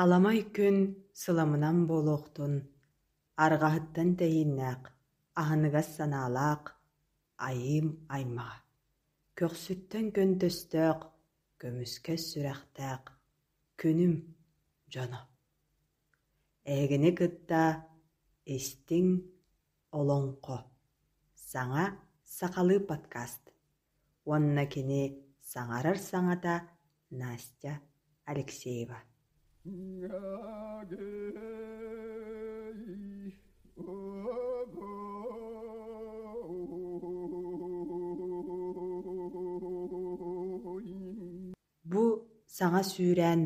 Аламай күн сыламынан буолуохтун, арҕаһыттан тэйииннээх, аһыныгас санаалаах айыым аймаҕа, көхсүттэн көнтөстөөх, көмүскэс сүрэхтээх күнүм дьоно. Эһигини кытта истиҥ олоҥхо, саҥа сахалыы подкаст уонна кини саҥарар саҥата Настя Алексеева. Бу саҥа сүүрээн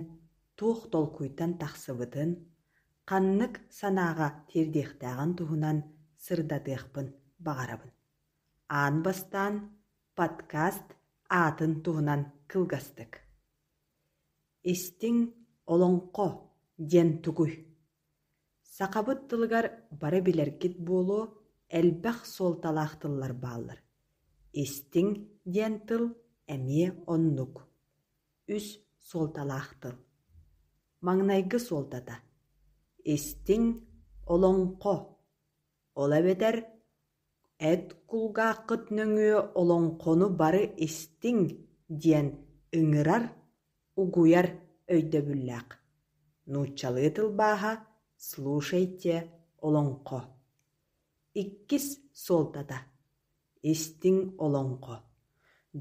туох толкуйтан тахсыбытын, ханнык санааҕа тиэрдиэхтээҕин туһунан сырдатыахпын баҕарабын. Аан бастаан подкаст аатын туһунан кылгастык. Истиҥ олоҥхо диэн тугуй? Сахабыт тылыгар бары билэргит буолуо элбэх суолталаах тыллар бааллар. Истиҥ диэн тыл эмиэ оннук. Үс суолталаах тыл. Маҥнайгы суолтата истиҥ олоҥхо. Ол эбэтэр эт кулгааххыт нөҥүө олоҥхону бары истиҥ диэн ыҥырар, угуйар өйдөбүллээх. Нууччалыы тылбааһа «Слушайте олоҥхо». Иккис суолтата истиҥ олоҥхо,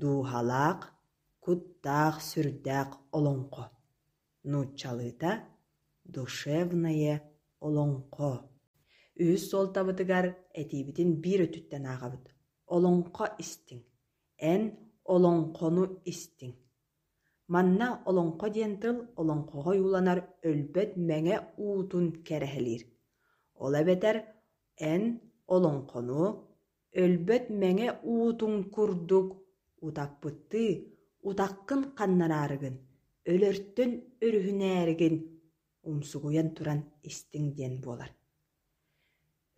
дууһалаах, куттаах-сүрдээх олоҥхо. Нууччалыыта «Душевное олоҥхо». Үһүс суолтабытыгар этиибитин биир өттүттэн ааҕабыт. Олоҥхо истиҥ. Эн олоҥхону истиҥ. Манна олоҥхо диэн тыл олоҥхоҕо ойууланар өлбөт мэҥэ уутун кэрэһэлиир. Ол эбэтэр эн олоҥхону өлбөт мэҥэ уутун курдук утаппыттыы утаххын ханнараарыгын, өлөртөн өрүһүнээригин умсугуйан туран истиҥ диэн буолар.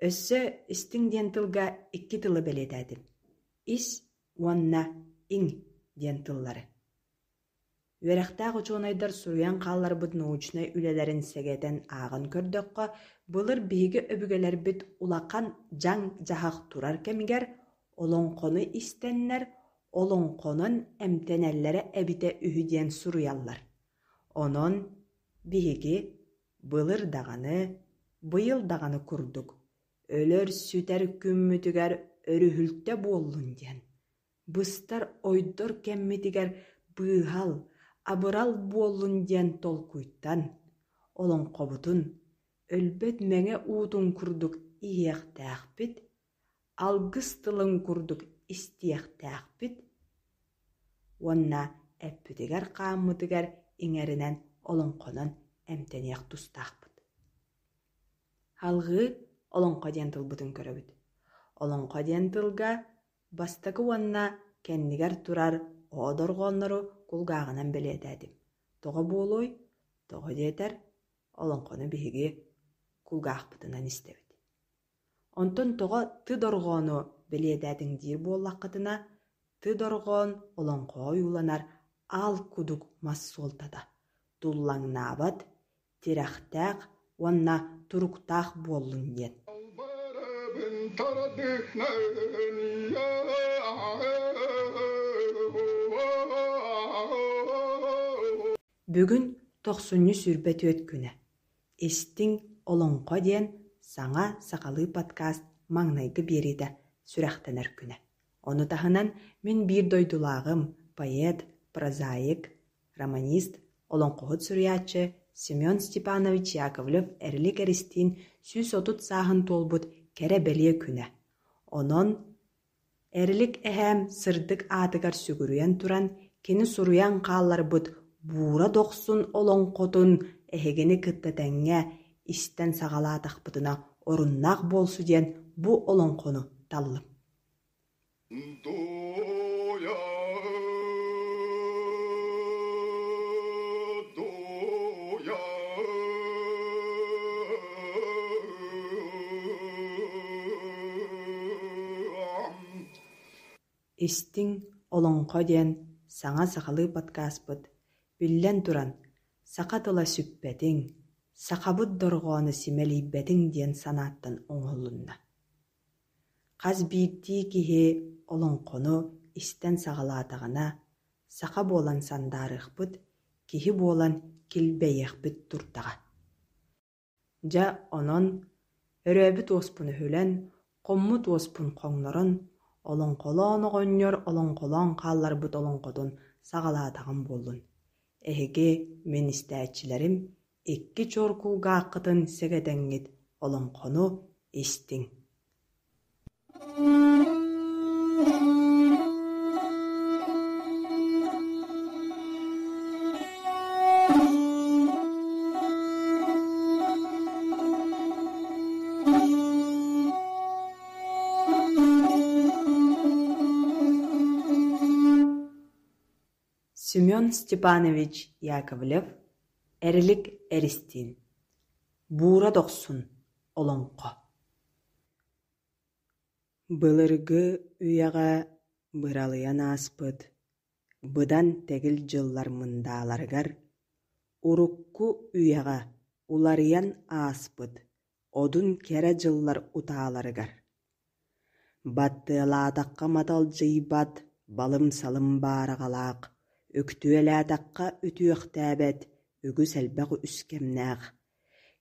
Өссө истиҥ диэн тылга икки тылы бэлиэтээтим: ис уонна иҥ диэн тыллары. Үөрэхтээх учуонайдар суруйан хаалларбыт научнай үлэлэрин сэгэтэн ааҕан көрдөххө, былыр биһиги өбүгэлэрбит улахан дьаҥ-дьаһах турар кэмигэр олоҥхону истэннэр, олоҥхонон эмтэнэллэрэ эбитэ үһү диэн суруйаллар. Онон биһиги былыр даҕаны, быйыл даҕаны курдук өлөр-сүтэр күммүтүгэр өрүһүлтэ буоллун диэн быстар-ойдор кэммитигэр быыһал, абырал буоллун диэн толкуйтан, олоҥхобутун өлбөт мэҥэ уутун курдук иһиэхтээхпит, алгыс тылын курдук истиэхтээхпит уонна эппитигэр-хааммытыгар иҥэринэн олоҥхонон эмтэниэх тустаахпыт. Салҕыы олоҥхо диэн тылбытын көрөбүт. Олоҥхо диэн тылга бастакы уонна кэннигэр турар оо дорҕооннору кулгааҕынан бэлиэтээтим. Тоҕо буолуой? Тоҕо диэтэр, олоҥхону биһиги кулгаахпытынан истэбит. Онтон тоҕо ты дорҕоону бэлиэтээтиҥ диир буоллаххытына, ты дорҕоон олоҥхоҕо ойууланар аал кудук мас суолтата, туллаҥнаабат, тирэхтээх уонна туруктаах буоллун диэн. Бүгүн тохсунньу 24 күнэ. Истиҥ олоҥхо диэн саҥа сахалыы подкаст маҥнайгы биэриитэ сүрэхтэнэр күнэ. Ону таһынан мин биир дойдулааҕым, поэт, прозаик, романист, олоҥхоһут суруйааччы Семен Степанович Яковлев-Эрилик Эристиин 130 сааһын туолбут кэрэ-бэлиэ күнэ. Онон Эрилик эһээм сырдык аатыгар сүгүрүйэн туран, кини суруйан хаалларбыт Буура Дохсун олоҥхотун эһигини кытта тэҥҥэ истэн саҕалаатахпытына оруннаах буолсу диэн бу олоҥхону таллым. Истиҥ олоҥхо диэн саҥа сахалыы подкаспыт, биллэн туран, саха тыла сүппэтин, Сахабыт дорҕооно симэлийбэтин диэн санааттан оҥоһулунна. Хас биирдии киһи олоҥхону истэн саҕалаатаҕына, саха буолан сандаарыахпыт, киһи буолан килбэйиэхпит турдаҕа. Дьэ, онон өрөөбүт уоспун өһүлэн, хоммут уоспун хоҥнорон, олоҥхолоон оҕонньор олоҥхолоон хаалларбыт олоҥхотун саҕалаатаҕым буоллун. Эһиги, мин истээччилэрим, икки чуор кулгааххытын сэгэтэҥҥит олоҥхону истиҥ. Семен Степанович Яковлев Эрилик Эристиин Буура Дохсун олоҥхо Былыргы үйэҕэ быралыйан ааспыт быдан тэгил дьыллар мындааларыгар, урукку үйэҕэ уларыйан ааспыт одун кэрэ дьыллар утааларыгар Баттыалаатахха маталдьыйбат, балым-салым баараҕалаах, үктүөлээтэххэ үтүөхтээбэт үгүс элбэх үскэмнээх,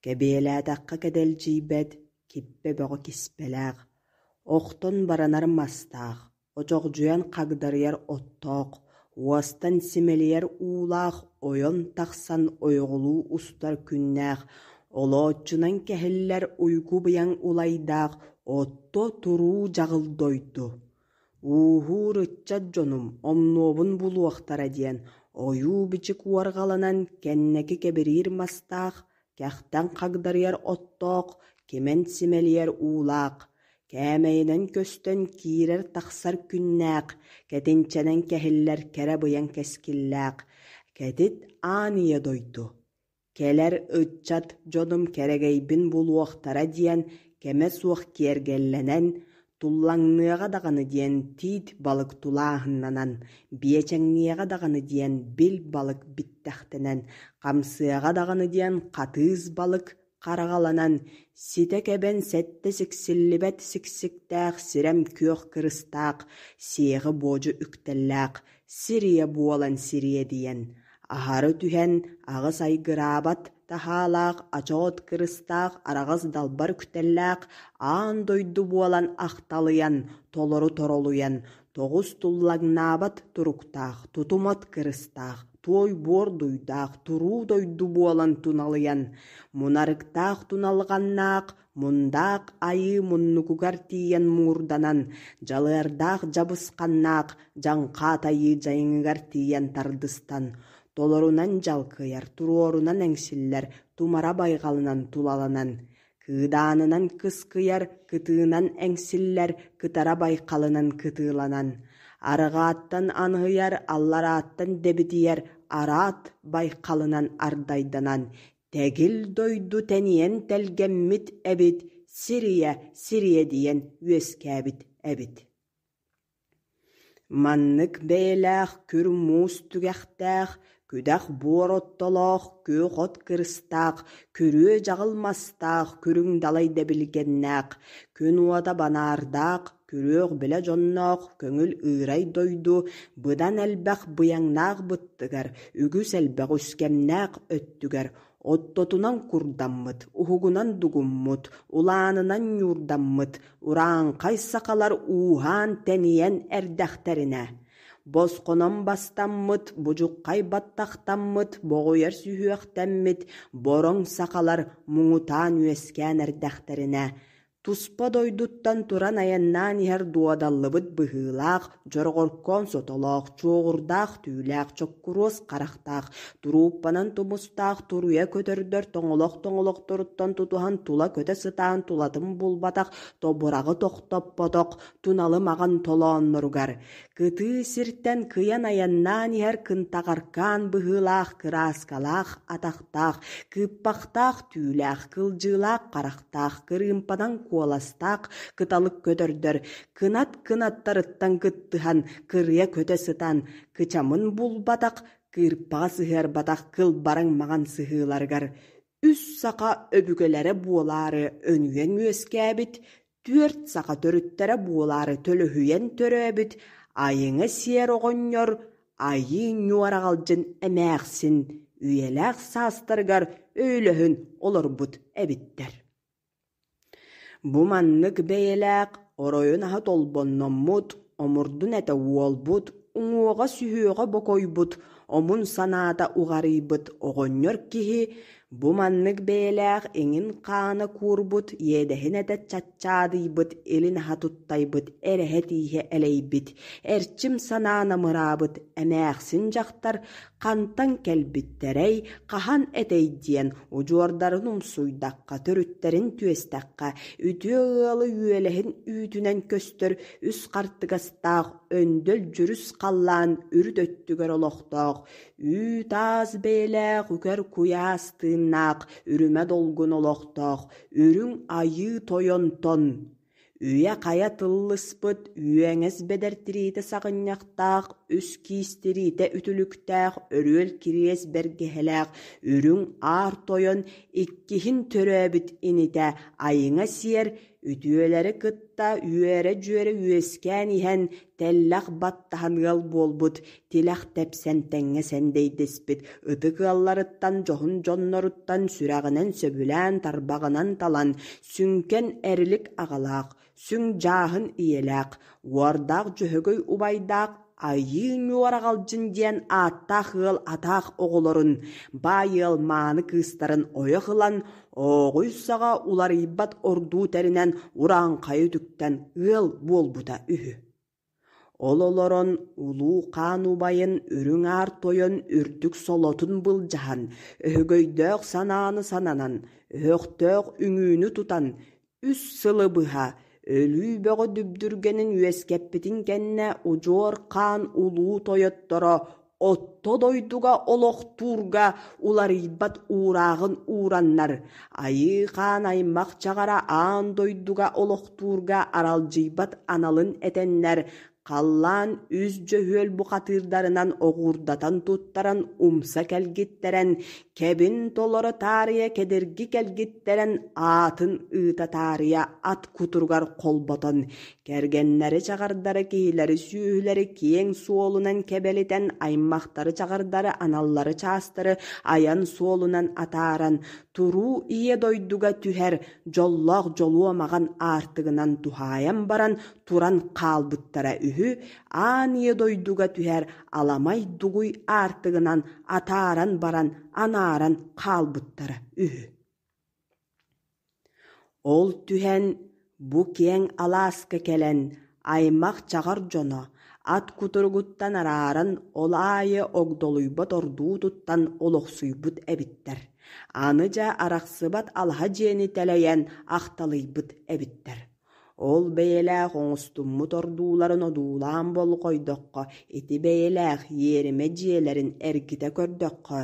кэбиэлээтэххэ кэдэлдьийбэт киппэ бөҕө киспэлээх, охтон баранар мастаах, очоҕдьуйан хагдарыйар оттоох, уостан симэлийэр уулаах ойон тахсан ойоҕолуу устар күннээх, олооччунан кэһиллэр уйгу-быйаҥ улайдаах отто туруу дьаҕыл дойду. Ууһуур ыччат дьонум омнуобун булуохтара диэн ойуу-бичик уорҕаланан кэнники кэбириир мастаах, кэхтэн хагдарыйар оттоох, кимэн симэлийэр уулаах, кээмэйинэн көстөн киирэр-тахсар күннээх, кэтинчэнэн кэһиллэр кэрэ быйаҥ кэскиллээх, кэтит аан ийэ дойду. Кэлэр ыччат дьонум кэрэгэйбин булуохтара диэн кэмэ суох киэргэллэнэн, туллаҥныаҕа даҕаны диэн тиит балык тулааһыннанан, биэчэҥниэҕэ даҕаны диэн бил балык биттэхтэнэн, хамсыаҕа даҕаны диэн хатыыс балык хараҕаланан, ситэ кэбэн сэттэ сиксиллибэт сиксиктээх сирэм күөх кырыстаах, сиэҕи буодьу үктэллээх, сир ийэ буолан сириэдийэн, аһары түһэн аҕыс айгыраабат таһаалаах, ачоот кырыстаах, араҕас далбар үктэллээх, аан дойду буолан ахталыйан, толору торолуйан, тоҕус туллаҥнаабат туруктаах, тутумат кырыстаах, туой буор дуйдаах, туруу дойду буолан туналыйан, мунарыктаах туналҕаннаах, мундаах айыы муннугугар тиийэн муҥурданан, дьалыардаах дьабысханнаах, дьаҥхаат айыы дьайыҥыгар тиийэн тардыстан, толорунан дьалкыйар, туруорунан эҥсиллэр, тумара байҕалынан тулаланан, кыыдаанынан кыскыйар, кытыынан эҥсиллэр, кытара байхалынан кытыыланан, арҕааттан аныһыйар, алларааттан дэбитийэр, араат байхалынан ардайданан, тэгил дойду тэнийэн тэлгэммит эбит, сир ийэ сириэдийэн үөскээбит эбит. Маннык бэйэлээх күр муус түгэхтээх, күдэх буор оттолоох, күөх от кырыстаах, күрүө дьаҕыл мастаах, күрүҥ далай дэбилгэннээх, күн уота банаардаах, күрүөх билэ дьонноох, көҥүл ыырай дойду быдан элбэх быйаҥнаах быттыгар, үгүс элбэх үскэмнээх өттүгэр Оттотунан курдаммыт, уһугунан дугуммут, улаанынан ньуурдаммыт урааҥхай сахалар ууһаан-тэнийэн эрдэхтэринэ, босхонон бастаммыт, будьуххай баттахтаммыт, боҕуйар сүһүөхтэммит бороҥ сахалар муҥутаан үөскээн эрдэхтэринэ, Туспа дойдуттан туран айаннаан иһэр дуодаллыбыт быһыылаах, дьороҕоркоон сотолоох, чуоҕурдаах түүлээх, чоккуруос харахтаах, турууппанан тумустаах туруйа көтөрдөр тоҥолох тоҥолохторуттан тутуһан тула көтө сытаан тулатын булбатах, тобураҕы тохтоппотох туналы маҕан толоонноругар, Кытыы сиртэн кыйан айаннаан иһэр кынтаҕаркаан быһыылаах кырааскалаах атахтаах, кыыппахтаах түүлээх, кылдьыылаах харахтаах, кырыымпанан куоластаах кыталык көтөрдөр кынат кынаттарыттан кыттыһан, кырыйа көтө сытан, кычамын булбатах, кыырпаҕа сыһыарбатах кылбараҥ маҥан сыһыыларыгар. Үс саха өбүгэлэрэ буолаары өнүйэн үөскээбит, түөрт саха төрүттэрэ буолаары төлөһүйэн төрөөбүт Айыҥа Сиэр оҕонньор Айыы Ньуораҕалдьын эмээхсин үйэлээх саастарыгар өйлөһөн олорбут эбиттэр. Бу маннык бэйэлээх оройун аһа толбонноммут, омурдун этэ уолбут, уҥуоҕа-сүһүөҕэ бокойбут, омун санаата уҕарыйбыт оҕонньор киһи бу маннык бэйэлээх иҥин хаана куурбут, иэдэһин этэ чаччаадыйбыт, илин аһа туттайбыт, эрэһэ тииһэ элэйбит, эрчим санаа намыраабыт эмээхсин дьахтар хантан кэлбиттэрэй, хаһан этэй диэн удьуордарын умсуйдахха, төрүттэрин түөстэххэ, үтүө ыалы үөлэһин үүтүнэн көстөр үс хартыгастаах өндөл дьүрүс халлаан үрүт өттүгэр олохтоох, үүт-аас бэйэлээх үкэр куйаас тыыннаах үрүмэ долгун олохтоох үрүҥ айыы тойонтон Үйэ-хайа тыллыспыт, үөҥэс бэдэр тириитэ саҕынньахтаах, үс киис тириитэ үтүлүктээх, өрүөл кириэс бэргэһэлээх, үрүҥ аар тойон иккиһин төрөөбүт инитэ Айыҥа Сиэр үтүөлэри кытта үөрэ-дьүөрэ үөскээн иһэн тэллэх баттаһан ыал буолбут, тилэх тэпсэн тэҥҥэ сэндэйдэспит ытык ыалларыттан, дьоһун дьонноруттан сүрэҕинэн сөбүлээн, тарбаҕынан талан, сүҥкэн эрилик аҕалаах, сүҥ дьааһын ийэлээх, уордаах Дьөһөгөй убайдаах Айыы Ньуораҕалдьын диэн ааттаах ыал атаах оҕолорун, баай ыал мааны кыыстарын ойох ылан, ооҕуй саҕа уларыйбат ордуу тэринэн урааҥхайы үтүктэн ыал буолбута үһү. Ол олорон улуу хаан убайын Үрүҥ Аар Тойон үрдүк солотун былдьаһан, өһөгөйдөөх санааны сананан, өһөхтөөх үҥүүнү тутан, үс сылы быһа өлүү бөҕө дүбдүргэнин үөскэппитин кэннэ удьуор хаан улуу тойотторо Отто дойдуга олохтуурга уларыйбат уурааҕын уураннар, Айыы Хаан аймах чаҕара аан дойдуга олохтуурга аралдьыйбат аналын этэннэр, халлаан үс дьөһүөл бухатыырдарынан оҕуурдатан туттаран умса кэлгиттэрэн, кэбин толоро таарыйа кэдирги кэлгиттэрэн аатын ыыта таарыйа ат кутуругар холботон, Кэргэннэри чаҕардары киһилэри-сүөһүлэри киэҥ суолунан кэбэлитэн, аймахтары чаҕардары аналлары чаастары айан суолунан атааран, туруу ийэ дойдуга түһэр дьоллоох дьолуо маҕан аартыгынан туһаайан баран туран хаалбыттара үһү, аан ийэ дойдуга түһэр аламай дугуй аартыгынан атааран баран анааран хаалбыттара үһү. Ол түһэн бу киэҥ алааска кэлэн аймах-чаҕар дьоно ат кутуругуттан арааран ол аайы огдолуйбат ордуу туттан олохсуйбут эбиттэр, аны дьэ арахсыбат алаһа дьиэни тэлэйэн ахталыйбыт эбиттэр. Ол бэйэлээх оҥостуммут ордууларын одуулаан болҕойдоххо, ити бэйэлээх иэримэ дьиэлэрин эргитэ көрдөххө,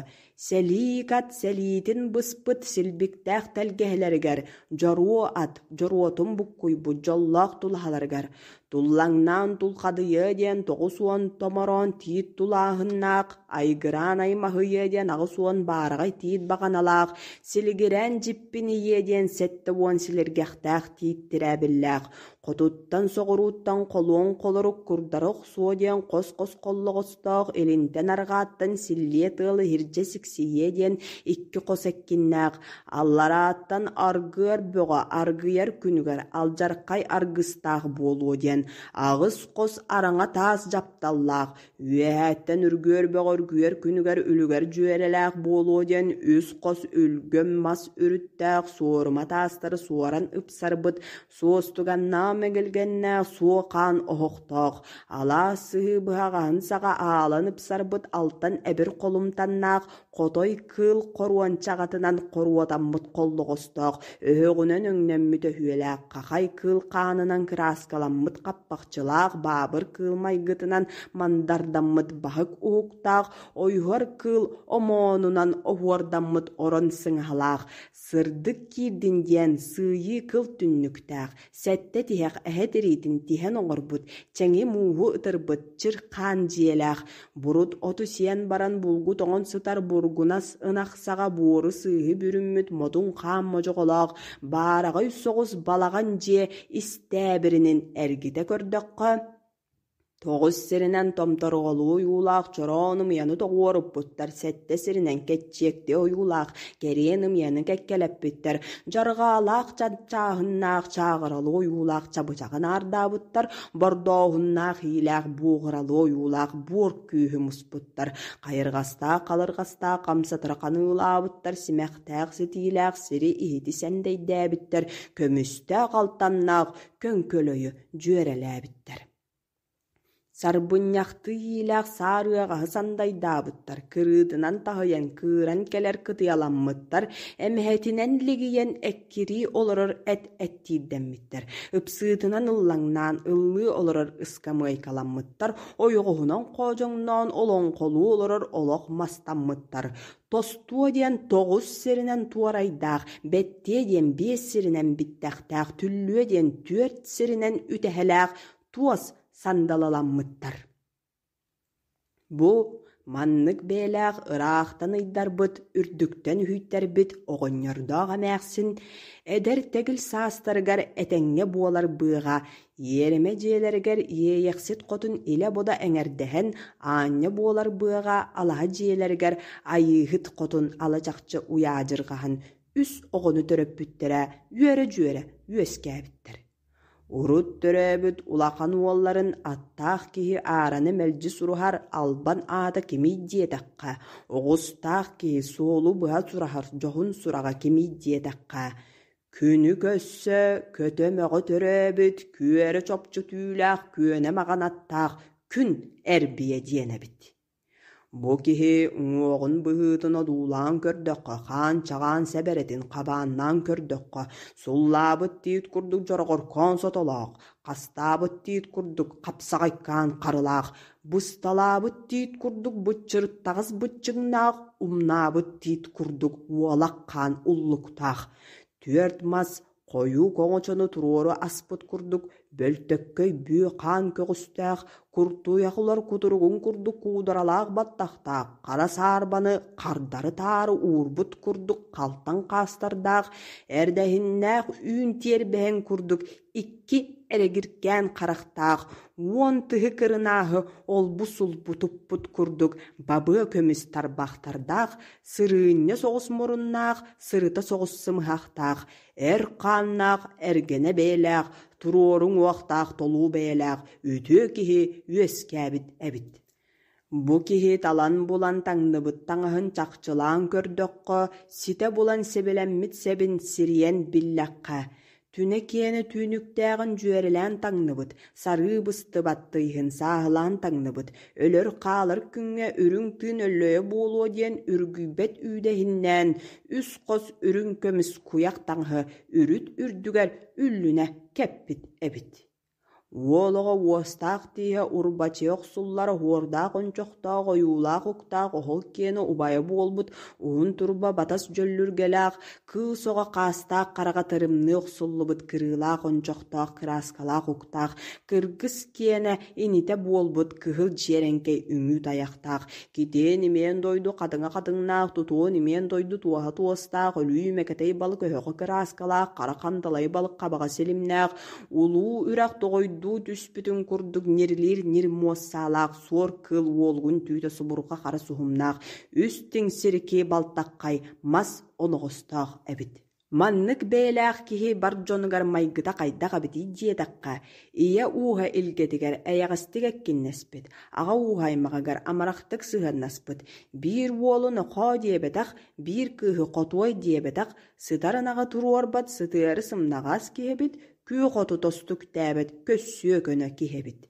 сэлиик ат сэлиитин быспыт силбиктээх тэлгэһэлэригэр, дьоруо ат дьоруотун буккуйбут дьоллоох тулаһаларыгар, туллаҥнаан тулхадыйыа диэн 90 томороон тиит тулааһыннаах, айгыраан аймаһыйыа диэн 80 баараҕай тиит баҕаналаах, силигирээн дьиппинийиэ диэн 70 силиргэхтээх тиит тирээбиллээх, хотуттан соҕурууттан холуон холорук курдары охсуо диэн хос-хос холлоҕостоох, илинтэн арҕааттан силлиэ тыал иһирдьэ сиксийиэ диэн икки хос эккиннээх, алларааттан аргыар бөҕө аргыйар күнүгэр алдьархай аргыстаах буолуо диэн аҕыс хос араҥа таас дьапталлаах, Үөһээттэн үргүөр бөҕө үргүөр күнүгэр үлүгэр дьүөрэлээх буолуо диэн үс хос өлгөм мас үрүттээх суорума таастары суоран ыпсарбыт суостуганнаах мэгэлгэннээх суо хаан оһохтоох, алаас сыһыы быһаҕаһын саҕа аалан ыпсарбыт алтан эбир холумтаннаах хотой кыыл хоруончаҕатынан хоруотаммыт холлоҕостоох, өһөҕүнэн өҥнөммүт өһүөлээх хахай кыыл хаанынан кырааскаламмыт хаппахчылаах баабыр кыыл майгытынан мандардаммыт баһык уһуктаах ойуһар кыыл омоонунан оһуордаммыт орон сыҥаһалаах, сырдык киирдин диэн сыыйыы кыл түннүктээх, сэттэ тиһэх. тиһэх эһэ тириитин тиһэн оҥорбут, чэҥи мууһу ытырбыт чыр хаан дьиэлээх, бурут оту сиэн баран булгу тоҥон сытар бургунас ынах саҕа буору-сыыһы бүрүммүт мотуҥ хаан модьоҕолоох баараҕай соҕус балаҕан дьиэ ис тээбиринин эргитэ көрдөххө, Тоҕус сиринэн томторҕолуу ойуулаах чороон ымыйаны тоҕуоруппуттар, сэттэ сиринэн кэччиэктии ойуулаах кэриэн ымыйаны кэккэлэппиттэр, дьарҕаалаах чаччааһыннаах чааҕыралыы ойуулаах чабычаҕы наардаабыттар, бордооһуннаах иилээх буоҕуралыы ойуулаах буор күүһү муспуттар, хайырҕастаах халырҕастаах хамсатара ханыылаабыттар, симэхтээх ситиилээх сири иһити сэндэйдээбиттэр, көмүстээх алтаннаах көҥкөлөйү дьүөрэлээбиттэр. Сарбынньахтыы иилээх саар ыаҕаһы сандайдаабыттар, кырыытынан таһыйан кыыран кэлэр кытыйаламмыттар, эмэһэтинэн лигийэн эккирии олорор эт эттиирдэммиттэр, ыпсыытынан ыллаҥнаан ыллыы олорор ыскамыайкаламмыттар, ойоҕоһунан хоодьоҥноон олоҥхолуу олорор олох мастаммыттар, Тостуо диэн тоҕус сиринэн туорайдаах, бэттиэ диэн биэс сиринэн биттэхтээх, түллүө диэн түөрт сиринэн үтэһэлээх туос сандалыламмыттар. Бу маннык бэйэлээх ыраахтан ыйдарбыт, үрдүктэн үһүйтэрбит оҕонньордоох эмээхсин эдэр тэгил саастарыгар этэҥҥэ буолар быаҕа Иэримэ дьиэлэригэр Иэйэхсит хотун илэ-бодо эҥэрдэһэн, аанньа буолар быаҕа алаһа дьиэлэригэр Айыыһыт хотун ала-чахчы уйаадьырҕаһан үс оҕону төрөппүттэрэ үөрэ-дьүөрэ үөскээбиттэр. Урут төрөөбүт улахан уолларын аттаах киһи аараны мэлдьи суруһар албан аата кимий диэтэххэ, оҕустаах киһи суолу быһа сураһар дьоһун сураҕа кимий диэтэххэ, Күнү көрсө көтө-мөҕө төрөөбүт, күөрэ чопчу түүлээх күөнэ маҕан аттаах күн эрбийэ диэн эбит. Бу киһи уҥуоҕун быһыытын одуулаан көрдөххө, хаан-чаҕаан сэбэрэтин хабааннаан көрдөххө, суллаабыт тиит курдук дьороҕоркоон сотолоох, хастаабыт тиит курдук хапсаҕайкаан харылаах, бысталаабыт тиит курдук быччырыттаҕас быччыҥнаах, умнаабыт тиит курдук уолах хаан уллуктаах, түөрт мас хойуу коҥочону туруору аспыт курдук бөлтөккөй бүө хаан көҕүстээх, куртуйах улар кутуругун курдук куударалаах баттахтаах, хара саарбаны хардары-таары уурбут курдук халтаҥ хаастардаах, эрдэһиннээх үүн тиэрбэһин курдук икки эрэгиркээн харахтаах, уон тыһы кырынааһы олбу-сулбу туппут курдук бабыа көмүс тарбахтардаах, сырыынньа соҕус муруннаах, сырыта соҕус сымыһахтаах, эр хааннаах, эргэнэ бэйэлээх, туруору уҥуохтаах толуу бэйэлээх үтүө киһи үөскээбит эбит. Бу киһи талан булан таҥныбыт таҥаһын чахчылаан көрдөххө, ситэ булан сэбилэммит сэбин сирийэн биллэххэ, түнэ киэнэ түүнүктээҕин дьүөрэлээн таҥныбыт, сарыы быстыбат тыйһын сааһылаан таҥныбыт, өлөр-хаалар күҥҥэ үрүҥ тыын өллөйө буолуо диэн үргүйбэт үүдэһиннээн үс хос үрүҥ көмүс куйах таҥаһы үрүт үрдүгэр үллүнэ кэппит эбит. Уол оҕо уостаах тииһэ урбачыйа охсуллар оһуордаах ончохтоох ойуулаах уктаах оһол киэнэ убайа буолбут уһун турба батас дьөллүргэлээх кыыс оҕо хаастаах хараҕа тырымныы охсуллубут кырыылаах ончохтоох кырааскалаах уктаах кыргыс киэнэ инитэ буолбут кыһыл дьиэрэҥкэй үҥүү тайахтаах китиэн имиэн дойду хатыҥа хатыҥнаах тутуон имиэн дойду туоһа туостаах өлүү мэкэтэй балык өһөҕө кырааскалаах хара ханталай балык хабаҕа силимнээх Улуу үрэх тоҕойдуу түспүтүн курдук ньирилиир ньир муоссаалаах суор кыыл уолугун түүтэ субурҕа хара суһумнаах үс тиҥ сирики балтаххай мас оноҕостоох эбит. Маннык бэйэлээх киһи бар дьонугар майгыта хайдах эбитий диэтэххэ, ийэ ууһа илгэтигэр эйэҕэстик эккиннэспит, аҕа ууһа аймаҕыгар амарахтык сыһыаннаспыт, биир уолу нохоо диэбэтэх, биир кыыһы хотуой диэбэтэх, Сытар ынаҕы туруорбат сытыары сымнаҕас киһи эбит, күөх оту тосту үктээбэт көссүө көнө киһи эбит.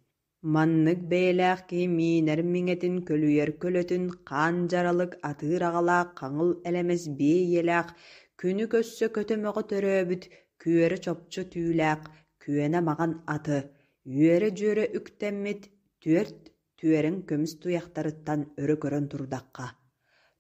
Маннык бэйэлээх киһи миинэр миҥэтин, көлүйэр көлөтүн, хаан дьаралык атыыр аҕалаах хаҥыл элэмэс биэ ийэлээх, күнү көрсө көтөмөҕө төрөөбүт, күөрэ чопчу түүлээх, күөнэ маҕан аты, үөрэ-дьүөрэ үктэммит түөрт түөрэҥ көмүс туйахтарыттан өрө көрөн турдахха.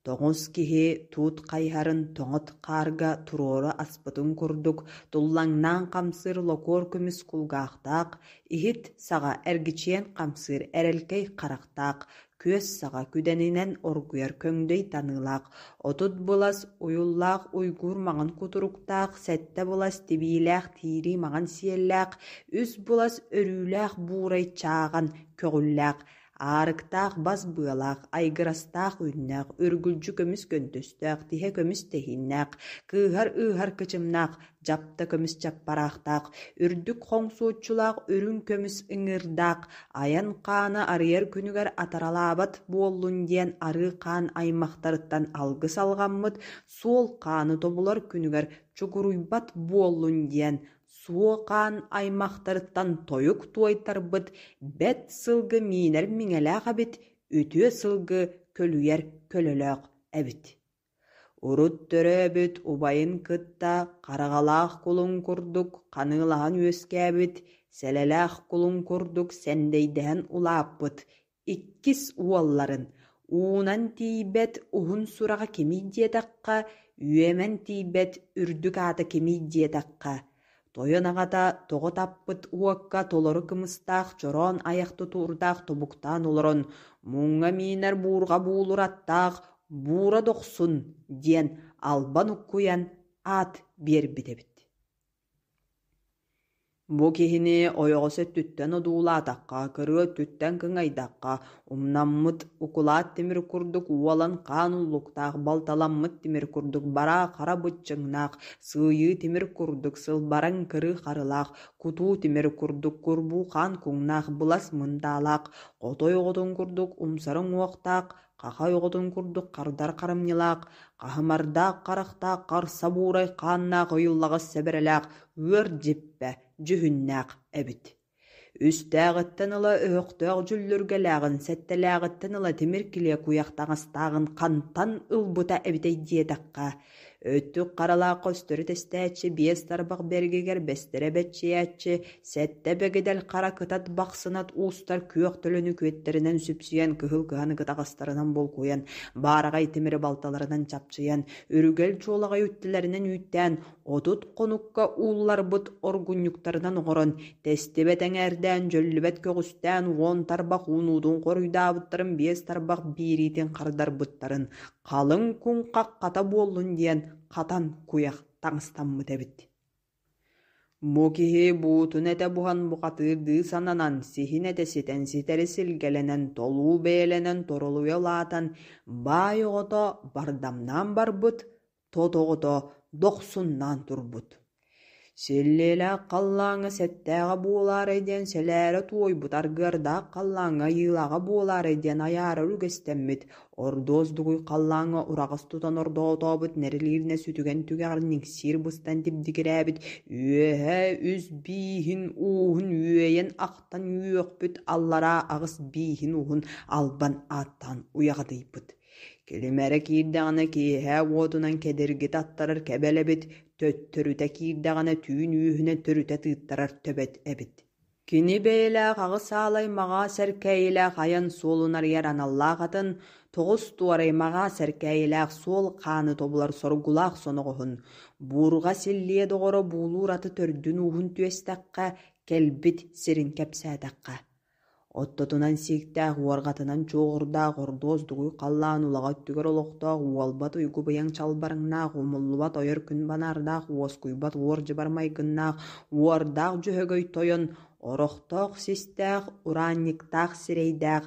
Тоҥус киһи туут хайыһарын тоҥот хаарга туруору аспытын курдук туллаҥнаан хамсыыр локуор көмүс кулгаахтаах, иһит саҕа эргичийэн хамсыыр эрэлкэй харахтаах, күөс саҕа күдэнинэн оргуйар көҥдөй таныылаах, 30 былас уйуллаах уйгуур маҥан кутуруктаах, 7 былас тибиилээх тиирии маҥан сиэллээх, 3 былас өрүүлээх буурай чааҕан көҕүллээх, Аарыктаах бас быалаах, айгырастаах үүннээх, үргүлдьү көмүс көнтөстөөх, тиһэ көмүс тэһииннээх, кыыһар ыыһар кычымнаах, дьапта көмүс чаппараахтаах, үрдүк хоҥсуоччулаах үрүҥ көмүс ыҥыырдаах, айан хаана арыйар күнүгэр атаралаабат буоллун диэн арыы хаан аймахтарыттан алгыс алҕаммыт, суол хааны тобулар күнүгэр чугуруйбат буоллун диэн Суо хаан аймахтарыттан тойук туойтарбыт бэт сылгы миинэр миҥэлээх эбит, үтүө сылгы көлүйэр көлөлөөх эбит. Урут төрөөбүт убайын кытта хараҕалаах кулун курдук ханыылаһан үөскээбит, сэлэлээх кулун курдук сэндэйдэһэн улааппыт иккис уолларын, уунан тиийбэт уһун сураҕа кимий диэтэххэ, үөмэн тиийбэт үрдүк аата кимий диэтэххэ, тойон аҕата тоҕо таппыт уокка толору кымыстаах чороон айах тутуурдаах тобуктаан олорон, муҥҥа миинэр буурҕа буулур аттаах Буура Дохсун диэн албан уккуйан аат биэрбит эбит. Бу киһини ойоҕос өттүттэн одуулаатахха, кырыы өттүттэн кыҥайдахха, умнаммыт укулаат тимир курдук уолан хаан уллуктаах, балталаммыт тимир курдук бараа хара быччыҥнаах, сыыйыы тимир курдук сылбараҥ кырыы харылаах, кутуу тимир курдук курбуу хаан куҥнаах былас мындаалаах, хотой оҕотун курдук умсара уҥуохтаах, Хахай оҕотун курдук хардар харамньылаах, хаһымардаах харахтаах харса буурай хааннаах ыйыллаҕас сэбэрэлээх ыар дьиппэ дьүһүннээх эбит. Үстээҕиттэн ыла өһөхтөөх дьүллүргэлээҕин, сэттэлээҕиттэн ыла тимир килиэ куйах таҥастааҕын хантан ылбыта эбитэй диэтэххэ, Өттүк харалаах көстөрү тэстээччи, биэс тарбах бэргигэр бэстэрэ бэччийээччи, сэттэ бэгидэл хара кытат бахсынат уустар күөх төлөнү күөттэринэн сүпсүйэн, кыһыл кыһаны кытаҕастарынан булкуйан, баараҕай тимири балталарынан чапчыйан, үрүгэл чуолаҕай үттэлэринэн үүттээн, 30 хонукка уулларбыт оргунньуктарынан оҥорон, тэстибэт эҥээрдээн, дьөллүбэт көҕүстээн, 10 тарбах уунуутун хоруйдаабыттарын, биэс тарбах биэриитин хардарбыттарын, халыҥ куҥхах хата буоллун диэн хатан куйах таҥастаммыт эбит. Бу киһи буутун этэ буһан бухатыырдыы сананан, сиһин этэ ситэн ситэри силгэлэнэн, толуу бэйэлэнэн торолуйа улаатан, баай оҕото бардамнаан барбыт, тот оҕото дохсуннаан турбут. Силлиэлээх халлааҥҥа сэттээҕэ буолаарай диэн сэлээрэ туойбут, аргыардаах халлааҥҥа айыылааҕа буолаарай диэн айаарар үгэстэммит, ордуос дугуй халлааҥҥа ураҕас тутан ордоотообут нэрилииринэ сүтүгэн түгэҕэр ниҥсиир быстан тибдигирээбит, үөһэ үс бииһин ууһун үөйэн ахтан үөхпүт, аллараа аҕыс бииһин ууһун албан ааттаан уйаҕадыйбыт. Килимэрэ киирдэҕинэ киэһэ уотунан кэдиргит аттарар кэбэл эбит, төттөрүтэ киирдэҕинэ түүн үөһүнэн төрүтэ тыыттарар төбөт эбит. Кини бэйэлээх аҕыс аалай маҕаас эркээйилээх айан суолун арыйар аналлаах атын, тоҕус туорай маҕаас эркээйилээх суол хааны тобулар соргулаах соноҕоһун, буурҕа силлиэ доҕоро буулуур аты төрдүн ууһун түөстэххэ, кэлбит сирин кэпсээтэххэ Оттотунан сииктээх, уорҕатынан чуоҕурдаах, ордуос дугуй халлаан улаҕа өттүгэр олохтоох, уолбат уйгу быйаҥ чалбарыҥнаах, умуллубат ойор күн банаардаах, уоскуйбат уор-дьыбар майгыннаах, уордаах Дьөһөгөй тойон, орохтоох систээх, ураанньыктаах сирэйдээх,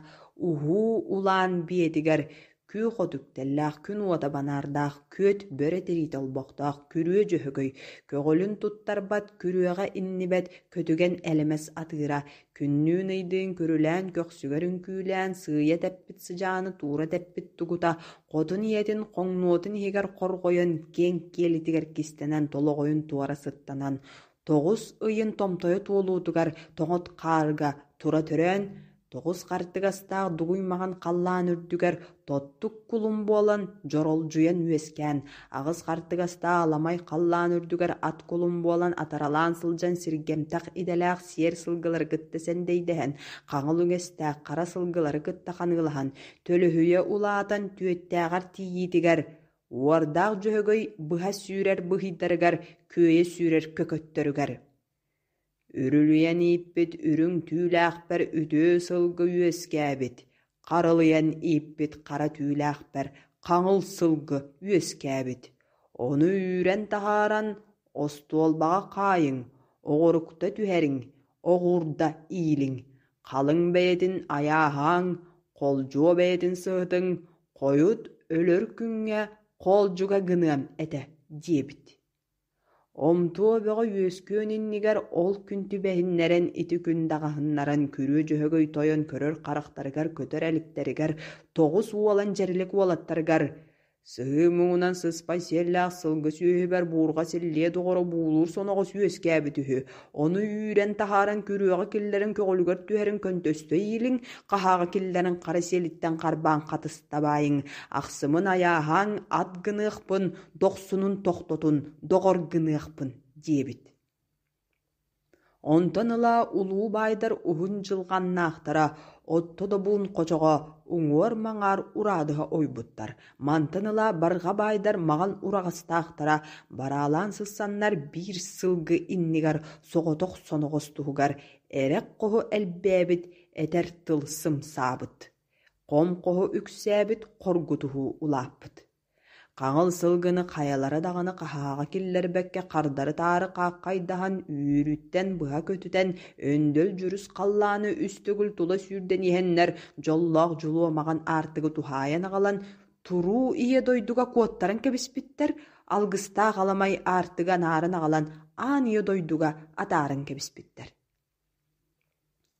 уһуу улаан биэтигэр Күөх от үктэллээх, күн уота банаардаах, күөт бөрө тириитэ олбохтоох, күрүө дьөһөгөй, көҕүлүн туттарбат, күрүөҕэ иннибэт, көтүгэн элэмэс атыыра, күннүүн ыйдыын күрүлээн көхсүгэр үҥкүүлээн, сыыйа тэппит сыдьааны туура тэппит тугута, хотун ийэтин хоҥнуотун иһигэр хорҕойон, киэҥ киэлитигэр кистэнэн толоҕойун туора сыттанан, тоҕус ыйын томтойо туолуутугар тоҥот хаарга тура төрөөн, Тоҕус хартыгастаах дугуй маҥан халлаан үрдүгэр тоттук кулун буолан дьоролдьуйан үөскээн, аҕыс хартыгастаах аламай халлаан үрдүгэр ат кулун буолан атаралаан сылдьан сиргэмтэх идэлээх сиэр сылгылары кытта сэндэйдэһэн, хаҥыл үҥэстээх хара сылгылары кытта ханыылаһан, төлөһүйэ улаатан түөттээҕэр тиийиитигэр Уордаах Дьөһөгөй быһа сүүрэр быһыйдарыгар, күөйэ сүүрэр көкөттөрүгэр Үрүлүйэн ииппит үрүҥ түүлээхпэр үтүө сылгы үөскээбит, харылыйан ииппит хара түүлээхпэр хаҥыл сылгы үөскээбит. Ону үүрэн таһааран остуолбаҕа хаайыҥ, оҕурукта түһэриҥ, оҕуурда иилиҥ, халыҥ бэйэтин айааһааҥ, холдьуо бэйэтин сыһытыҥ, хойут өлөр күҥҥэ хоолдьуга гыныам этэ диэбит. Омтуо бөҕө үөскүөн иннигэр ол күн түбэһиннэрэн ити күн даҕаһыннаран Күрүө Дьөһөгөй тойон көрөр харахтарыгар көтөр эликтэригэр тоҕус уолан дьэрэлик уолаттарыгар Сыһыы муҥунан сыспай сиэллээх сылгы сүөһүбэр буурҕа силлиэ доҕоро буулуур соноҕос үөскээбит үһү. Ону үүрэн таһааран күрүөҕэ киллэрэн көҕүлүгэр түһэрин көнтөстө иилиҥ, хаһааҕа киллэрэн хара сиэлиттэн харбаан хатыста баайыҥ. Ахсымын айааһааҥ, ат гыныахпын, дохсунун тохтотун, доҕор гыныахпын диэбит. Онтон ыла улуу баайдар уһун дьылҕаннаахтара, отто добуун хочоҕо уҥуор-маҥаар ураадыһа ойбуттар. Мантан ыла барҕа баайдар маҕан ураҕастаахтара бараалаан сыссаннар биир сылгы иннигэр соҕотох соноҕос туһугар эрэх-хоһу элбээбит, этэр тыл сымсаабыт. Хом-хоһу үксээбит, хоргутуһуу улааппыт. Хаҥыл сылгыны хайалара даҕаны хаһааҕа киллэрбэккэ хардары-таары хааххайдаһан, үүрүттэн быһа көтүтэн, өндөл-дьүрүс халлааны үс төгүл тула сүүрдэн иһэннэр, дьоллоох дьулуо маҕан аартыгы туһаайан аҕалан, туруу ийэ дойдуга куоттаран кэбиспиттэр, алгыстаах аламай аартыгы анаарын аҕалан, аан ийэ дойдуга атааран кэбиспиттэр.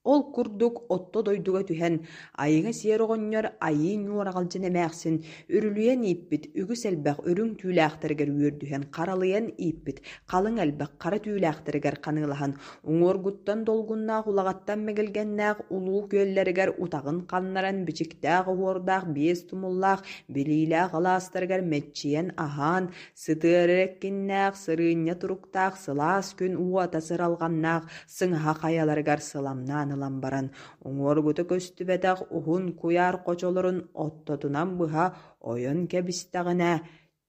Ол курдук отто дойдуга түһэн, айыҥа сиэр оҕонньор айыы ньуораҕалдьын эмээхсин үрүлүйэн ииппит үгүс элбэх үрүҥ түүлээхтэригэр үөрдүһэн харалыйан ииппит халыҥ элбэх хара түүлээхтэригэр ханыылаһан, уҥуоргуттан долгуннаах улаҕаттан мэгэлгэннээх улуу күөллэригэр утаҕын ханнаран бичиктээх оһуордаах биэс тумуллаах билиилээх алаастарыгар мэччийэн аһаан, Сытыары эркиннээх, сырыынньа туруктаах сылаас күн уота сыралҕаннаах сыҥаһа хайаларыгар сыламнаан ылан баран, уҥуоргута көстүбэтэх уһун куйаар хочолорун оттотунан быһа ойон кэбистэҕинэ,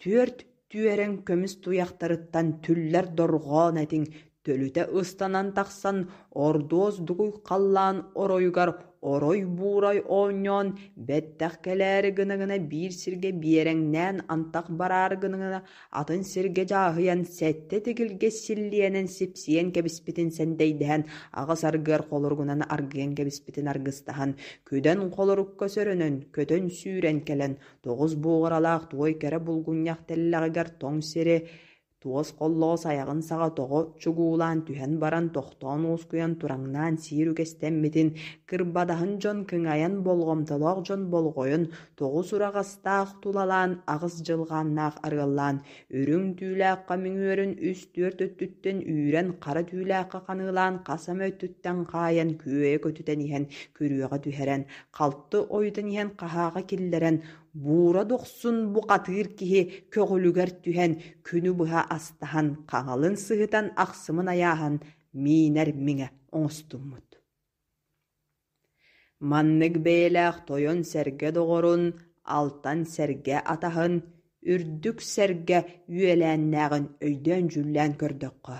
түөрт түөрэҥ көмүс туйахтарыттан түллэр дорҕоон этиҥ төлүтэ ыстанан тахсан, ордуос дугуй халлаан оройугар орой-буурай оонньоон, бэттэх кэлээри гына-гына биир сиргэ биэрэҥнээн антах бараары гына-гына атын сиргэ дьааһыйан сэттэ тигилгэ силлиэнэн сипсийэн кэбиспитин сэндэйдэһэн, аҕыс аргыар холоругунан аргыйан кэбиспитин аргыстаһан, күдэн холорукка сөрөнөн, көтөн-сүүрэн кэлэн, тоҕус буоҕаралаах туой кэрэ булгунньах тэллэҕигэр тоҥ сири Туос холлоҕос айаҕын саҕа тоҕо чугуулаан түһэн баран тохтоон уоскуйан тураҥнаан сиир үгэстэммитин, кырбадаһын дьон кыҥайан болҕомтолоох дьон болҕойон, тоҕус ураҕастаах тулалаан, аҕыс дьылҕааннаах арыаллаан, үрүҥ түүлээххэ мүҥүөрүн үс-түөрт өттүттэн үүрэн, хара түүлээххэ ханыылаан хас эмэ өттүттэн хаайан күөйэ көтүтэн иһэн күрүөҕэ түһэрэн, халты ойутан иһэн хаһааҕа киллэрэн, Буура дохсун бухатыыр киһи көҕүлүгэр түһэн, күнү быһа астаһан, хаҥалын сыһытан, ахсымын айааһан миинэр миҥэ оҥостуммут. Маннык бэйэлээх тойон сэргэ доҕорун, алтан сэргэ атаһын, үрдүк сэргэ үөлээннээҕин өйдөөн-дьүүллээн көрдөххө,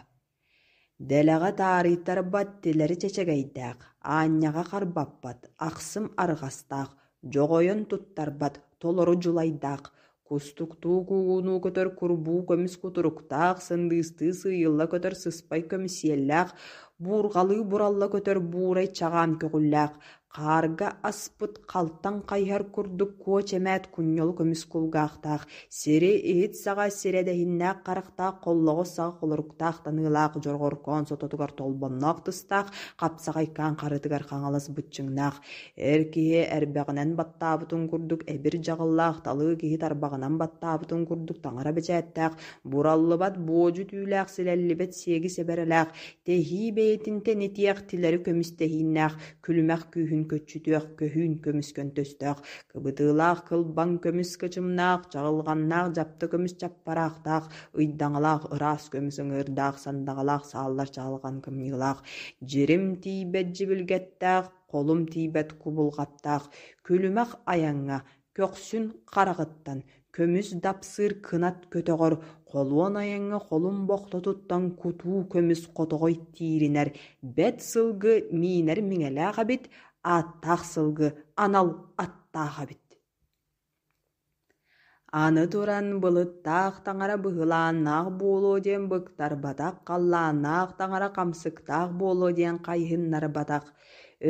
дэлэҕэ таарыйтарбат тилэри чэчэгэйдээх, аанньаҕа харбаппат, ахсым арҕастаах, дьоҕойон туттарбат толору дьулайдаах, кустуктуу куугунуу көтөр курбуу көмүс кутуруктаах, сындыыстыы сыыйылла көтөр сыспай көмүс сиэллээх, буурҕалыы буралла көтөр буурай чаҕаан көҕүллээх, Хаарга аспыт халтаҥ хайыһар курдук куо чэмээт кунньулу көмүс кулгаахтаах, сири иһит саҕа сирэдэһиннээх харахтаах холлоҕос саҕа холоруктаах таныылаах дьорҕоркоон сототугар толбонноох тыстаах, хапсаҕайкаан харытыгар хаҥалас быччыҥнаах, эр киһи эрбэҕинэн баттаабытын курдук эбир дьаҕыллаах, талыы киһи тарбаҕынан баттаабытын курдук таҥара бэчээттээх, бураллыбат буодьу түүлээх силэллибэт сиэги сэбэрэлээх, тэһии бэйэтин тэнитиэх тилэри көмүс тэһииннээх, күлүмэх күүһүн күлүгүн көччүтүөх көһүүн көмүс көнтөстөөх, кыбытыылаах кылбаҥ көмүс кычымнаах, чаҕылҕаннаах дьапта көмүс чаппараахтаах, ыйдаҥалаах ыраас көмүс ыҥыырдаах, сандаҕалаах сааллар чаҕылҕан кымньыылаах, дьирим тиийбэт дьибилгэттээх, холум тиийбэт кубулҕаттаах, күлүмэх айаҥҥа көхсүн хараҕыттан көмүс дапсыыр кынат көтөҕөр, холуон айаҥҥа холум бохтотуттан кутуу көмүс хотоҕой тииринэр, бэт сылгы миинэр миҥэлээх эбит, ааттаах сылгы анал аттаах эбит. Аны туран былыттаах таҥара быһылааннаах буолуо диэн быктарбатах, халлааннаах таҥара хамсыктаах буолуо диэн хайыһыннарбатах,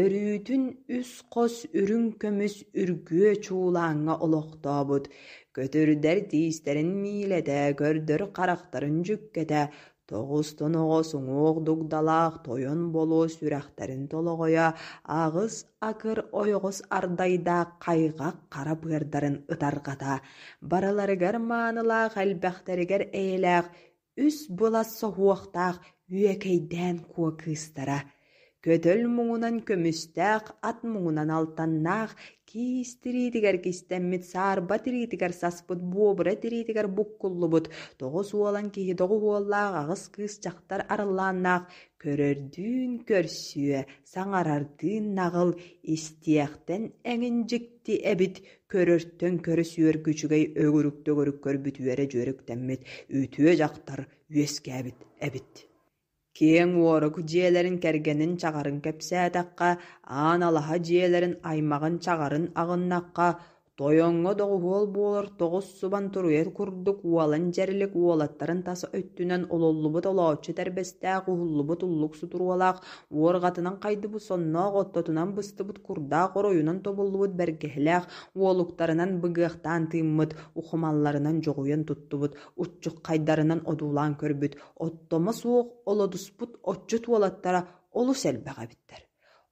өрүүтүн үс хос үрүҥ көмүс үргүө чуулааҥҥа олохтообут, көтүрдэр тиистэрин миилэтэ, көрдөр харахтарын дьүккэтэ, Тоҕус тоноҕос уҥуох дугдалаах тойон болуо сүрэхтэрин толоҕойо аҕыс акыр ойоҕос ардайдаах хайҕах хара быардарын ытарҕата, барыларыгар маанылаах элбэхтэригэр эйэлээх үс былас соһуохтаах үөкэйдээн куо кыыстара Көтөл муҥунан көмүстээх, ат муҥунан алтаннаах, киис тириитигэр кистэммит, саарба тириитигэр саспыт, буобура тириитигэр буккуллубут, тоҕус уолан киһи доҕуһуоллаах, аҕыс кыыс дьахтар арыллааннаах, көрөрдүүн көрсүө, саҥарардыын наҕыл, истиэхтэн эҥин дьикти эбит, көрөртөн көрө сүөргү үчүгэй өгүрүк-төгүрүк көрбүт үөрэ-дьүөрэ үктэммит үтүө дьахтар үөскээбит эбит. Киэҥ уорук дьиэлэрин кэргэнин чаҕарын кэпсээтэххэ, аан алаһа дьиэлэрин аймаҕын чаҕарын аҕыннахха, тойоҥҥо доҕуһуол буолар тоҕус субан туруйа курдук уолан дьэрэлик уолаттарын тас өттүнэн ололлубут олооччу тэрбэстээх уһуллубут уллук сутуруолаах, уорҕатынан хайдыбыт сонноох оттотунан быстыбыт курдаах оройунан тобуллубут бэргэһэлээх, уолуктарынан быгыахтаан тыыммыт, ухумалларынан дьоҕуйан туттубут, уччуххайдарынан одуулаан көрбүт, оттомо суох олодуспут отчут уолаттара олус элбэх эбиттэр.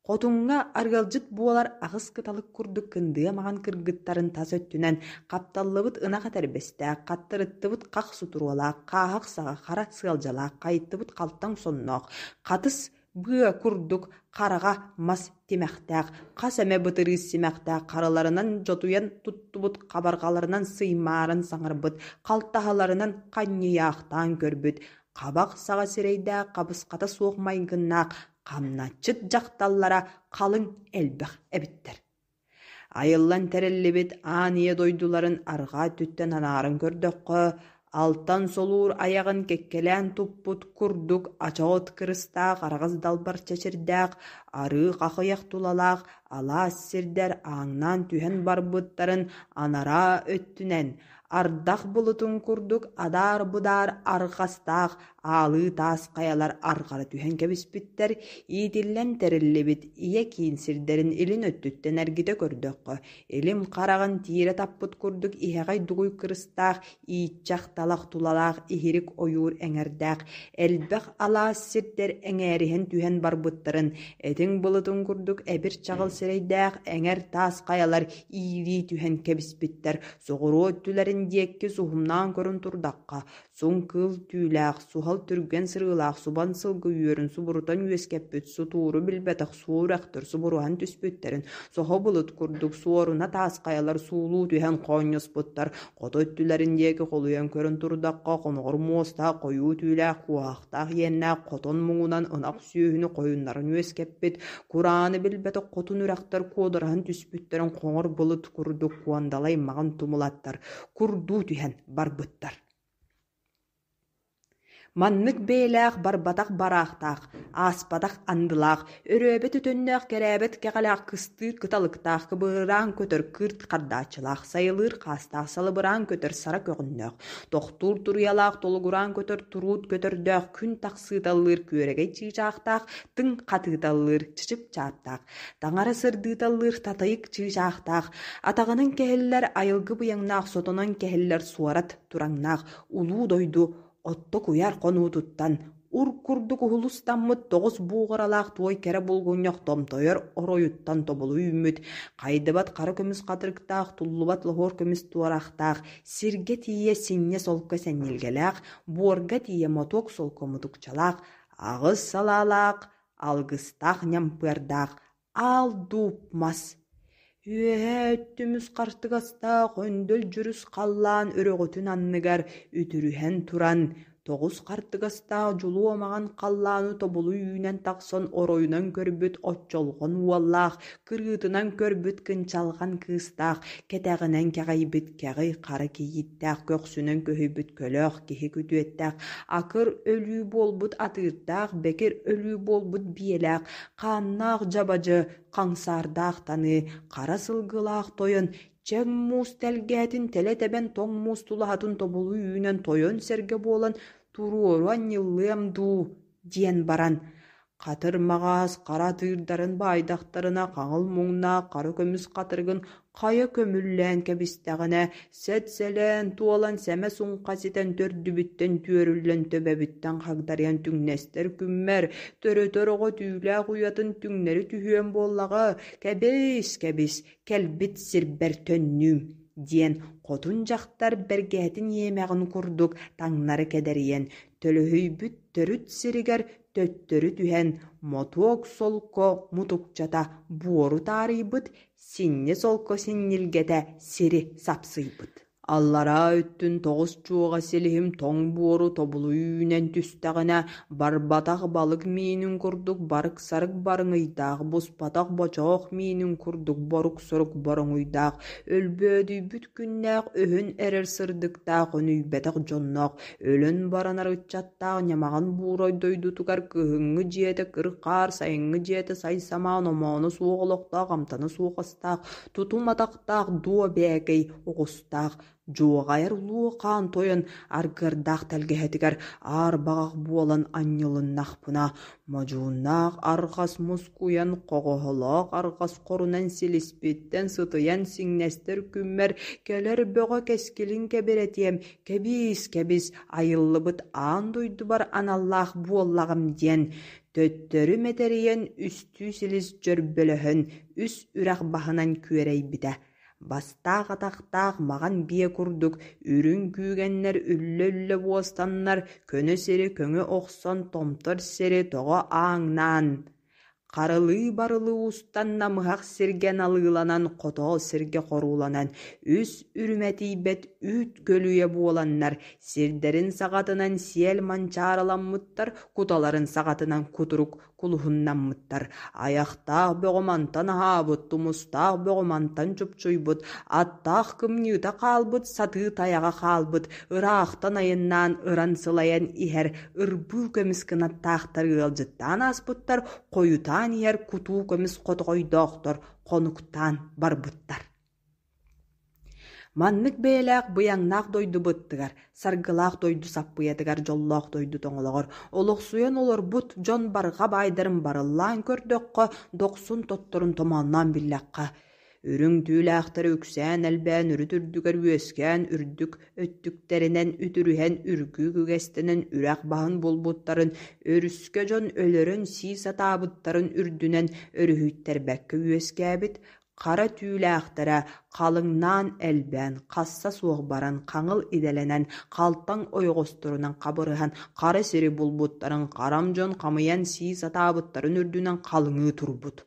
Хотуҥҥа арыалдьыт буолар аҕыс кыталык курдук кындыа маҥан кыргыттарын тас өттүнэн хапталлыбыт ынах этэрбэстээх, хаттырыттыбыт хах сутуруолаах, хааһах саҕа хара сыалдьалаах, хайыттыбыт халтаҥ сонноох, хатыс быа курдук хараҕа мас тимэхтээх, хас эмэ бытырыыс симэхтээх харыларынан дьотуйан туттубут хабарҕаларынан сыймааран саҥарбыт, халтаһаларынан ханньыйаахтаан көрбүт, хабах саҕа сирэйдээх хабысхата суох майгыннаах хамначчыт дьахталлара халыҥ элбэх эбиттэр. Айыллан тэриллибит аан ийэ дойдуларын арҕаа өттүттэн анааран көрдөххө, алтан солуур айаҕын кэккэлээн туппут курдук ача от кырыстаах араҕас далбар чэчирдээх, арыы хахыйах тулалаах алаас сирдэр ааҥнаан түһэн барбыттарын анараа өттүнэн ардах былытын курдук адаар-будаар арҕастаах аалыы таас хайалар арҕара түһэн кэбиспиттэр, иитиллэн тэриллибит ийэ киин сирдэрин илин өттүттэн эргитэ көрдөххө, илим хараҕын тиирэ таппыт курдук иһэҕэй дугуй кырыстаах, ииччэх талах тулалаах иһирик ойуур эҥэрдээх, элбэх алаас сирдэр эҥээриһэн түһэн барбыттарын, этиҥ былытын курдук эбир чаҕыл сирэйдээх эҥэр таас хайалар иилии түһэн кэбиспиттэр, соҕуруу өттүлэрин диэки суһумнаан көрөн турдахха, Суҥ кыыл түүлээх, суһал түргэн сырыылаах субан сылгы үөрүн субурутан үөскэппит сутууру билбэтэх суо үрэхтэр субуруһан түспүттэрин, соһо былыт курдук суоруна таас хайалар суулуу түһэн хоонньоспуттар, хоту өттүлэрин диэки холуйан көрөн турдахха, хоноҕор муостаах хойуу түүлээх куоһахтаах иэннээх хотон муҥунан ынах сүөһүнү хойуннаран үөскэппит, курааны билбэтэх хотун үрэхтэр куодараһан түспүттэрин хоҥор былыт курдук куондалай маҕан тумулаттар курдуу түһэн барбыттар. Маннык бэйэлээх барбатах бараахтаах, ааспатах андылаах, өрөөбөт өтөннөөх кэрээбэт кэҕэлээх кыстыыр кыталыктаах, кыбыраан көтөр кыырт хардааччылаах, сайылыыр хаастаах, салыбыраан көтөр сара көҕүннээх, тохтуур туруйалаах, толугураан көтөр туруут көтөрдөөх, күн тахсыыталлыыр күөрэгэй чыычаахтаах, тыҥ хатыыталлыыр чычып чааптаах, таҥара сырдыыталлыыр татайык чыычаахтаах, атаҕынан кэһиллэр айылгы быйаҥнаах сотонон кэһиллэр суорат тураҥнаах улуу дойду отто куйаар хонуутуттан ур курдук уһулустаммыт тоҕус буоҕаралаах туой кэрэ булгунньах томтойор оройуттан тобулу үүммүт, хайдыбат хара көмүс хатырыктаах, туллубат лоһуор көмүс туорахтаах, сиргэ тиийэ синньэ солко сэнньилгэлээх, буорга тиийэ мотуок солко мутукчалаах, аҕыс салаалаах, алгыстаах ньампыардаах. Аал дууп мас Үөһээ өттүмүс хартыгастаах өндөл дьүрүс халлаан өрөҕөтүн анныгар үтүрүһэн туран, тоҕус хартыгастаах дьулуо маҥан халлааны тобулу үүнэн тахсан оройунан көрбүт оччолҕон уоллаах, кырыытынан көрбүт кынчалҕан кыыстаах, кэтэҕинэн кэҕийбит кэҕий хара кийииттээх, көхсүнэн көһүйбүт көлөөх киһи күтүөттээх, акыр өлүү буолбут атыырдаах, бэкир өлүү буолбут биэлээх, хааннаах дьабадьы, хаҥсаардаах таныы, хара сылгылаах тойон, чэҥ муус тэлгээтин тэлэ тэбэн тоҥ муус тулаһатын тобулу үүнэн тойон сэргэ буолан туруору анньыллыам дуу диэн баран хатыр маҕаас хара атыырдарын баайдахтарына хаҥыл муҥнаах хара көмүс хатырыгын хайа көмүллээн кэбистэҕинэ сэт-сэлээн туолан сэмэ-суҥха ситэн төрдүбүттэн түөрүллэн төбөбүттэн хагдарыйан түҥнэстэр күммэр төрөтөр оҕо түүлээх уйатын түҥнэри түһүөм буоллаҕа кэбис-кэбис кэлбит сирбэр төннүүм диэн хотун дьахтар бэргэһэтин иэмэҕин курдук таҥнары кэдэрийэн төлөһүйбүт төрүт сиригэр төттөрү түһэн мотуок солко мутукчата буору таарыйбыт синньи солко синньилгэтэ сири сапсыйбыт. Аллараа өттүн тоҕус чуоҕа силиһим тоҥ буору тобулу үүнэн түстэҕинэ, барбатах балык миинин курдук барык-сарык барыҥыйдаах, буспатах бочоох миинин курдук борук-сорук бороҥуйдаах, өлбөөдүйбүт күннээх өһөн эрэр сырдыктаах өнүйбэтэх дьонноох, өлөн баранар ыччаттаах ньамаҕан буурай дойдутугар кыһыҥҥы дьиэтэ кыр-хаар, сайыҥҥы дьиэтэ сай-самаан омооно суох олохтоох, амтана суох астаах, тутум атахтаах дуо бээкэй оҕустаах, дьуоҕайар улуу хаан тойон аргыардаах тэлгэһэтигэр аар баҕах буолан анньылыннахпына, модьууннаах арҕас мускуйан, хоҕоһолоох арҕас хорунан силиспиттэн сытыйан сиҥнэстэр күммэр кэлэр бөҕө кэскилин кэбирэтиэм, кэбиис-кэбис, айыллыбыт аан дойдубар аналлаах буоллаҕым диэн, төттөрү мэтэрийэн үстүү силис дьөрбөлөһөн үс үрэх баһынан күөрэйбитэ. Бастаах атахтаах маҕан биэ курдук үрүҥ күүгэннэр үллэ-үллэ уостаннар, көнө сири көҥү охсон, томтор сири тоҕо ааҥнаан, Харылыы-барылыы устан намыһах сиргэ налыыланан, хотоол сиргэ хорууланан, үс үрүмэтийбэт үүт көлүйэ буоланнар, сирдэрин саҕатынан сиэл манчаарыламмыттар, куталарын саҕатынан кутурук кулуһуннаммыттар, айахтаах бөҕө мантан аһаабыт, тумустаах бөҕө мантан чупчуйбут, аттаах кымньыыта хаалбыт, сатыы тайаҕа хаалбыт, ыраахтан айаннаан ыран сылайан иһэр ырбыы көмүс кынаттаахтар ыалдьыттаан ааспыттар, хойутаан иһэр кутуу көмүс хотоҕойдоохтор хонуктаан барбыттар. Маннык бэйэлээх быйаҥнаах дойду быттыгар, саргылаах дойду саппыйатыгар дьоллоох дойду тоҥолоҕор олохсуйан олорбут дьон барҕа баайдарын барыллаан көрдөххө, дохсун тотторун томоонноон биллэххэ, Үрүҥ түүлээхтэрэ үксээн элбээн үрүт үрдүгэр үөскээн үрдүк өттүктэринэн үтүрүһэн үргүү үгэстэнэн үрэх баһын булбуттарын, өрүскэ дьон өлөрөн сии сатаабыттарын үрдүнэн өрүһүйтэрбэккэ үөскээбит хара түүлээхтэрэ халыҥнаан элбээн, хасса суох баран хаҥыл идэлэнэн, халтаҥ ойоҕосторунан хабырыһан хара сири булбуттарын харам дьон хамыйан сии сатаабыттарын үрдүнэн халыҥыы турбут.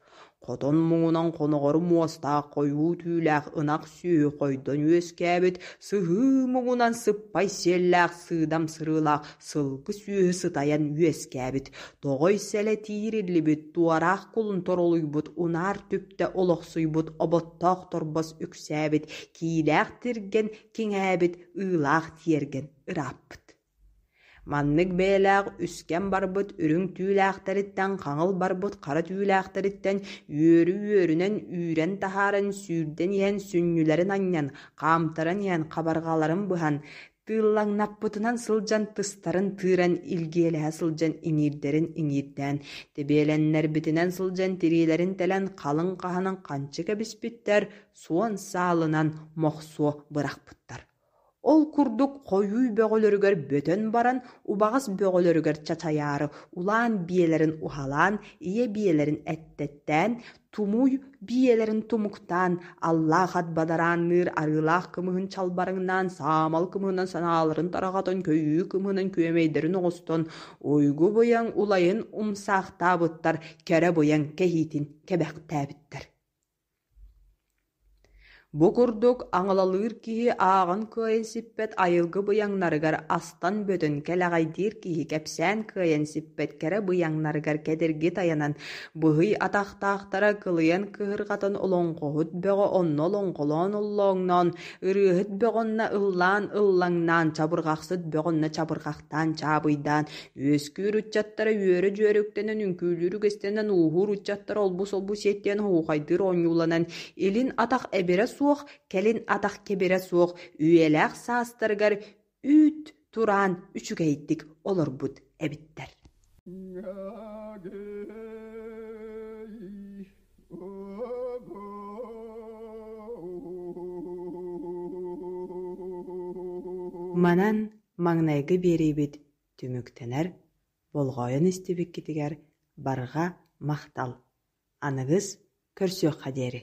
Хотон муҥунан хоноҕору муостаах хойуу түүлээх ынах сүөһү хойдон үөскээбит, сыһыы муҥунан сыппай сиэллээх сыыдам сырыылаах сылгы сүөһү сытайан үөскээбит, тоҕой сэлэ тиириллибит, туораах кулун торолуйбут, унаар түптэ олохсуйбут, оботтоох торбос үксээбит, киилээх тиргэн киҥээбит, ыылаах тиэргэн ырааппыт. Маннык бэйэлээх үскэн барбыт үрүҥ түүлээхтэриттэн хаҥыл барбыт хара түүлээхтэриттэн үөрү-үөрүнэн үүрэн таһааран сүүрдэн иһэн сүнньүлэрин анньан, хаамтаран иһэн хабарҕаларын быһан, тыыллаҥнаппытынан сылдьан тыстарын тыыран илгиэлэһэ сылдьан иҥиирдэрин иҥиирдээн, тэбиэлэннэрбитинэн сылдьан тириилэрин тэлэн халыҥ хаһанан ханчы кэбиспиттэр, суон саалынан мохсуо бырахпыттар. Ол курдук хойуу бөҕөлөрүгэр бөтөн баран, убаҕас бөҕөлөрүгэр чачайаары улаан биэлэрин уһалаан, ийэ биэлэрин эттээттээн, тумуй биэлэрин тумуктаан, аллаах ат бадараанныыр арыылаах кымыһын чалбарыҥнаан, саамал кымыһынан санааларын тараҕатан, көйүү кымыһынан күөмэйдэрин оҥостон, уйгу быйаҥ улайын умсаахтаабыттар, кэрэ быйаҥ кэһиитин кэбэхтээбиттэр. Бу курдук аҥалалыыр киһи ааҕан кыайан сиппэт айылгы быйаҥнарыгар астан бөтөн кэлэҕэйдиир киһи кэпсээн кыайан сиппэт кэрэ быйаҥнарыгар кэдирги тайанан, быһый атахтаахтара кылыйан кыһырҕатан олоҥхоһут бөҕө онно олоҥхолоон оллооҥноон, ырыаһыт бөҕө онно ыллаан ыллаҥнаан, чабырҕахсыт бөҕө онно чабырҕахтаан чаабыйдаан, Үөскүүр ыччаттара үөрэ-дьүөрэ үктэнэн, үҥкүүлүүр үгэстэнэн, ууһуур ыччаттара олбу-солбу сиэттиһэн оһуохайдыыр оонньууланан, илин атах эбирэ суох, кэлин атах кэбирэ суох үйэлээх саастарыгар үүт тураан үчүгэйдик олорбут эбиттэр. Манан маҥнайгы биэриибит Түмүктэнэр, болҕойон истибиккитигэр барҕа махтал! Аныгыс көрсүөххэ диэри.